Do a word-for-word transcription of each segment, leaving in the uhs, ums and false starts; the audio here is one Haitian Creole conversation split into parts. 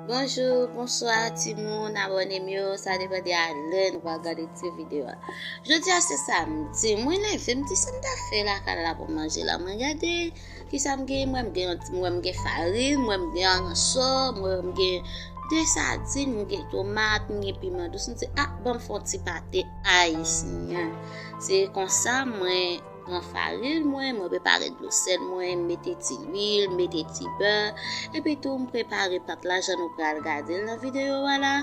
Bonjou, bonswa timoun, abòne m yo, sa depann de a lè nou va gade ti videyo a. Jodi a se samdi, mwen leve, m di sa m ta fè lakay la pou manje la. Mwen gade kisa m gen, mwen m gen, mwen m gen farin, mwen m gen aransò, mwen m gen de sadin, m gen tomat, m gen piman dous. M di, a, ban m fè yon ti pate ayisyen. Se konsa mwen pran farin mwen, mwen prepare dlo sèl mwen, m mete ti lwil, m mete ti bè, epi tou m prepare pat la jan nou pral gade l nan videyo a la.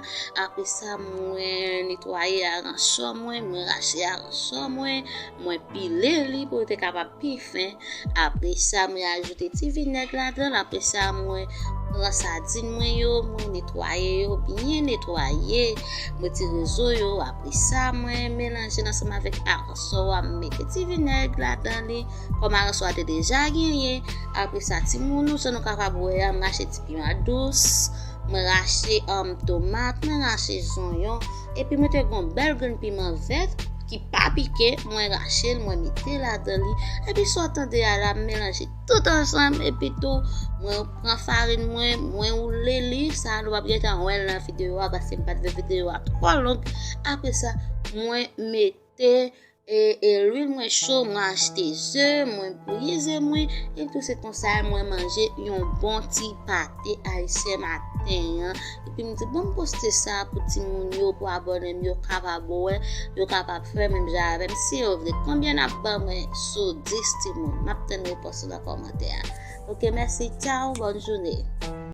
Apre sa, mwen netwaye aransò mwen, mwen rache aransò mwen, mwen pile li pou l te kapab pi fen. Apre sa, mwen ajoute ti vinèg ladan l. Apre sa, mwen pran sadin mwen yo, mwen netwaye yo, byen netwaye. Mwen tire zo yo. Apre sa, mwen melanje l ansanm avèk aransò a, m mete ti vinèg ladan li, kòm aransò a te deja genyen. Apre sa, timoun, nou, jan nou kapab wè a, m rache ti piman dous, mwen rache, um, tomat, mwen rache zonyon, epi mwen te gen yon bèl grenn piman vèt ki pa pike, mwen rache l, mwen mete ladan li. Epi sa w tande a la, m melanje tout ansanm, epi tou, mwen pran farin mwen, mwen woule li, sa nou p ap gentan wè l nan videyo a, paske m pa t vle videyo a twò long. Apre sa, mwen mete, e, e lwil mwen cho, mwen achte ze, mwen bouyi ze mwen, epi tou se konsa mwen manje yon bon ti pate ayisyen maten an. Epi m di, bon, m poste sa pou timoun yo, pou abòne m yo kapab wè, yo kapab fè menm jan avè m, si yo vle. Konbyen n ap ban mwen sou dis timoun? M ap tann repons ou nan kòmantè a. Ok, mèsi, tchao, bòn jounen.